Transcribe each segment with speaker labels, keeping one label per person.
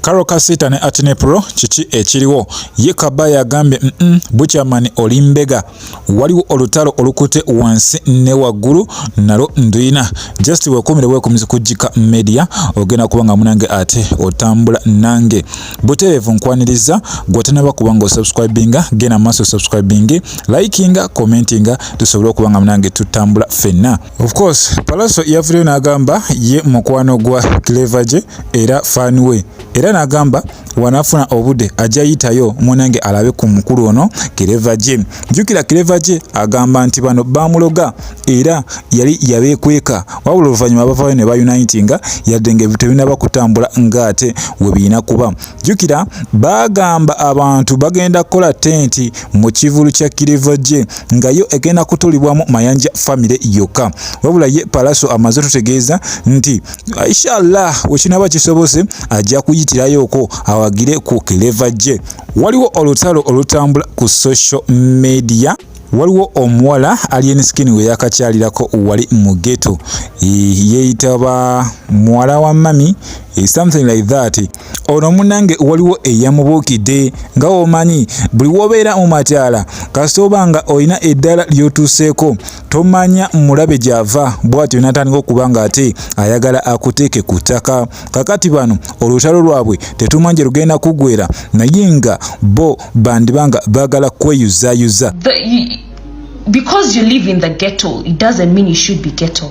Speaker 1: Karole Kasita ne Atine Pro kiki ekiriwo? Ye Kabaya agambye Buchaman oli mbega, waliwo olutalo olukute wansi ne waggulu nalwo nduyina. Just wekumire bwekumizi ku Jika Media, ogenda kuba nga munange ate otambula nange butereevu. Nkwaniriza gwe atanaba kuba nga osubscribinga, genda maaso subscribing, likinga, commentinga, tusobole okuba nga munange tutambula ffenna. Of course Palaso yavuddeyo n'agamba ye mukwano gwa Clever J era fan we, era n'agamba wanafuna obudde ajja yitayo munange alabe ku mukulu ono Clever J. Jjukira Clever J agamba nti bano bamuloga era yali yabeekweka, wabula oluvannyuma bavayo ne baunitinga yadde nga ebintu tebinaba kutambula ng'ate we birina kuba. Jjukira bagamba abantu bagenda kukola tenti mu kivulu kya Clever J nga yo egenda kutulibwamu Mayanja family yokka, wabula ye Palaso amaze tutegeeza nti inshallah wekinaba kisobose ajja kuyitirayoko awagire ku Clever J. Waliwo olutalo olutambula ku social media, waliwo omuwala Alien Skin we yakakyalirako wali mu ghetto, yeeyitaba muwala wa mami, something like that. Ono munange waliwo eyamubuukidde, nga womanyi buli wobeera mu matyala kasita oba nga olina eddala ly'otuuseeko tomanya mulabe gy'ava, bw'atyo n'atandika okuba nga ate ayagala akuteeke ku ttaka. Kakati bano olutalo lwabwe tetumanyi gye lugenda kuggwera, naye nga bo bandiba nga baagala kweyuzaayuza.
Speaker 2: Because you live in the ghetto, it doesn't mean you should be ghetto.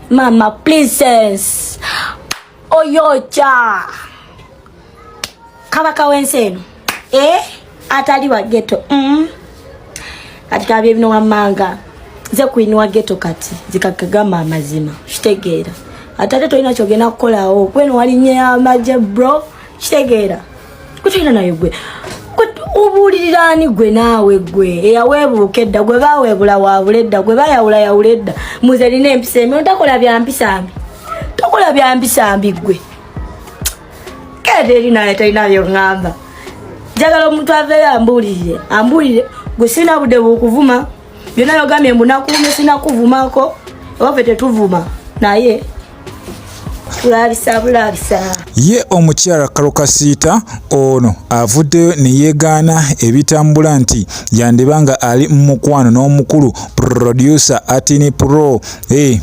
Speaker 3: Mama princess oyocha kabaka w'ensi eno, eh? Atali wa ghetto. Kati kabye bino wammanga nze queen wa ghetto, kati zikakagamba amazima, kitegeera. Ate ate tolina kyogenda kukolawo kweno walinye amagye bro, kitegeera, gwe nayo gwe obuulirira ani gwe naawe gwe eyaweebuuka edda, gwe baweebula waabula edda, gwe bayawulayawula edda. Muze nina empisa embi, tokola bya mpisa mbi, tokola bya mpisa mbi gwe kete eri naye talina byoŋŋamba. Njagala omuntu aveeyo ambuulirire, ambuulire gwe sirina budde bukuvuma byonna yogambye mbu nakuumye, sinakuvumako, ewaffe tetuvuma naye tulabisa bulabisa.
Speaker 1: Ye omukyala Karole Kasita ono avuddeyo ne yeegaana ebitambula nti yandiba nga ali mu mukwano n'omukulu producer Atini Pro.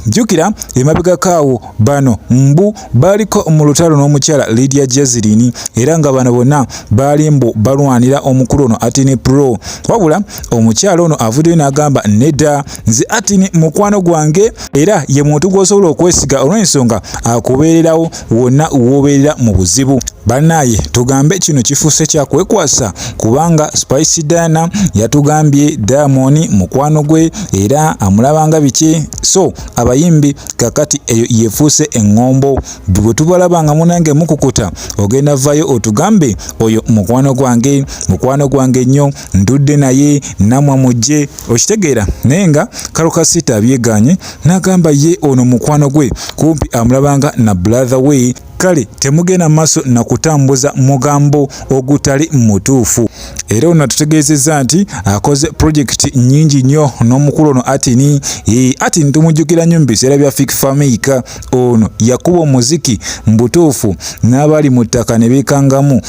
Speaker 1: Jjukira emabegako bano mbu baliko mu lutalo n'omukyala Lydia Jazlin, era nga bano bonna baali mbu balwanira omukulu ono Atini Pro, wabula omukyala ono avuddeyo n'agamba nedda, nze Atini mukwano gwange era ye muntu gw'osobola okwesiga olw'ensonga akubeererawo wonna w'obeerera mu buzibu. Bannaaye tugambe kino kifuuse kyakwekwasa, kubanga Spice Diana yatugambye Diamond mukwano gwe era amulabanga biki, so abayimbi kakati eyo yefuuse eŋŋombo. Bwe tubalaba nga munange mukukuta, ogenda vayo otugambe oyo mukwano gwange, mukwano gwange nnyo, ndudde naye namwa mujje, okitegeera. Naye nga Karole Kasita abyeganye n'agamba ye ono mukwano gwe kumpi amulabanga na brother we. Kale temugenda maaso na kutambuza mugambo ogutali mutuufu. Era ono atutegeezezza nti akoze projekiti nnyingi nnyo n'omukulu ono Atini. Atini tumujjukira nnyo mu biseera bya Fik Fameica, ono yakuba omuziki mu butuufu n'abali mu ttaka ne beekangamu,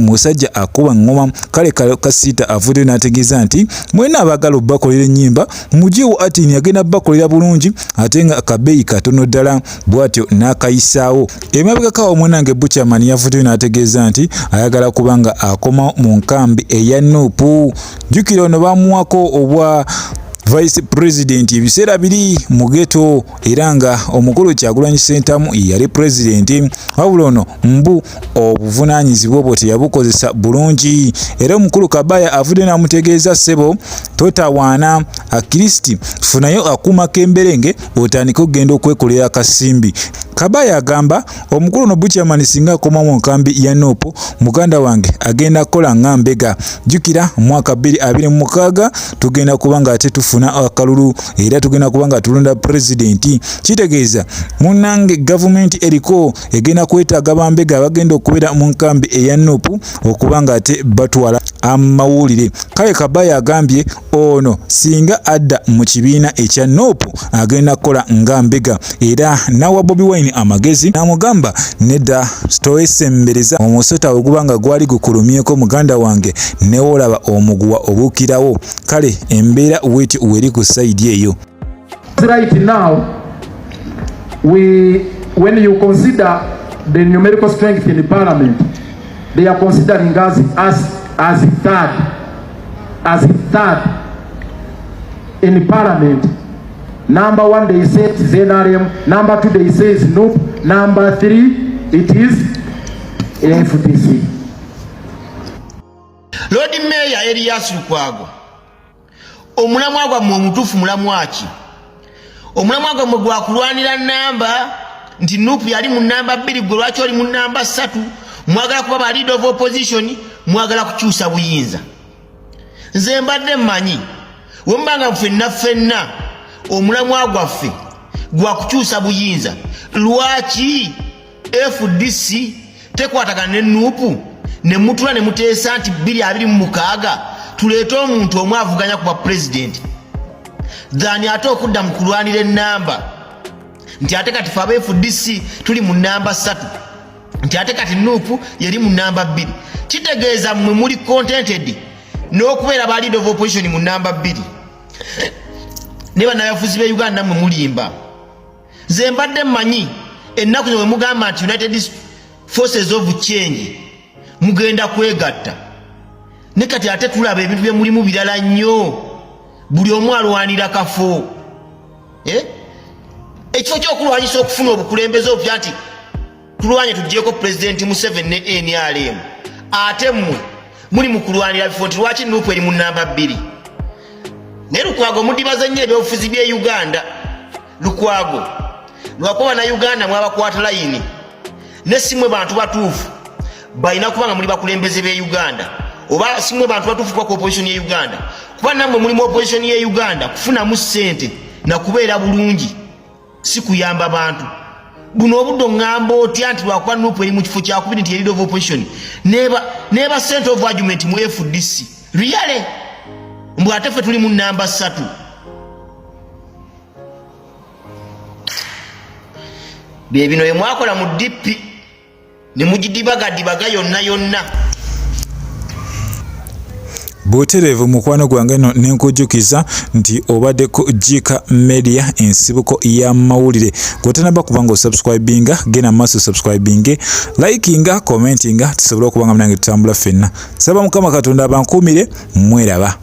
Speaker 1: musajja akuba ŋŋoma. Kale Kasita avuddeyo n'ategeeza nti mwenna abaagala obbakolera ennyimba mugiwo Atini agenda bakolera bulungi ate nga akabeeyi katono ddala, bw'atyo n'akayisaawo. Emabegako omwanange Buchaman yavuddeyo n'ategeeza nti ayagala kuba nga akoma mu nkambi eya NUP. Jjukira ono bamuwako obwa vice president ebiseera biri mu ghetto, era nga omukulu Kyagulanyi Ssentamu yali president, wabula ono mbu obuvunaanyizibwa obwo teyabukozesa bulungi. Era omukulu Kabaya avudde n'amutegeeza, ssebo totawaana, at least funayo akuuma k'emberenge otandike okugenda okwekolera akasimbi. Kabaya agamba omukulu ono Buchaman singa akoma mu nkambi ya NUP, muganda wange agenda kukola nga mbega. Jjukira mwaka 2026 tugenda kuba nga ate tufuna tufuna akalulu era tugenda kuba nga tulonda pulezidenti. Kitegeeza munnange gavumenti eriko egenda kwetaaga bambega abagenda okubeera mu nkambi eya NUP okuba nga ate batwala amawulire. Kale Kabaya agambye ono singa adda mu kibiina ekya NUP agenda kukola nga mbega era nawa Bobi Wine amagezi namugamba nedda towesembereza omusota we guba nga gwali gukulumyeko muganda wange newolaba omuguwa obuukirawo. Kale embeera wetyo weri ku sayidi eyo.
Speaker 4: Right now, when you consider the numerical strength in the parliament, they are considering us as third in the parliament. Number one, they say it is NRM. Number two, they say it's NUP. Number three, it is FDC.
Speaker 5: Lord Mayor Erias Lukwago, omulamwa gwammwe omutuufu mulamwa ki? Omulamwa gwammwe gwa kulwanira namba nti NUP yali mu namba 2, gwe lwaki oli mu namba 3? Mwagala kuba ba leader of opposition, mwagala kukyusa buyinza. Nze mbadde mmanyi we mubanga ffenna ffenna omulamwa gwaffe gwa kukyusa buyinza, lwaki FDC tekwatagana ne NUP ne mutula ne muteesa nti 2026 tuleete omuntu omu avuganya ku bwa pulezidenti than ate okudda mu kulwanira ennamba nti ate kati fe aba FDC tuli mu namba 3, nti ate kati NUP yeri mu namba 2. Kitegeeza mmwe muli contented n'okubeera ba leader of opposition mu namba 2. Ne bannabyabufuzi b'e Uganda mmwe mulimba. Nze mbadde mmanyi ennaku zino bwe mugamba nti United Forces of Change mugenda kwegatta, ne kati ate tulaba ebintu bye mulimu birala nnyo, buli omu alwanira kafo. Ekifo ky'okulwanyisa okufuna obukulembeze obupya nti tulwanye tuggyeko Pulezidenti Museveni ne NRM, ate mmwe muli mu kulwanira bifo nti lwaki NUP eri mu namba 2. Naye Lukwago mudibaze nnyo ebyobufuzi by'e Uganda. Lukwago lwakuba bannayuganda mwabakwata layini, ne si mmwe bantu batuufu balina kuba nga muli bakulembeze b'e Uganda, oba si mmwe bantu batuufu kuba ku opposition y'e Uganda, kuba nammwe muli mu opposition y'e Uganda kufunamu ssente na kubeera bulungi, si kuyamba bantu. Buno obudde oŋŋamba otya nti lwakuba NUP eri mu kifo kyakubiri nti leader of opposition neba center of argument mu FDC really, mbw ate ffe tuli mu namba 3. Bye bino bye mwakola mu DP ne mugidibagadibaga yonna yonna.
Speaker 1: Butereevu mukwano gwange no nenkujjukiza nti obadde ku Jika Media, ensibuko y'amawulire. Gwotanaba kuba nga osubscribinga, genda maaso subscribinge, likinga, commentinga, tusobole okuba nga munange tutambula ffenna. Saba Mukama Katonda abankuumire, mweraba.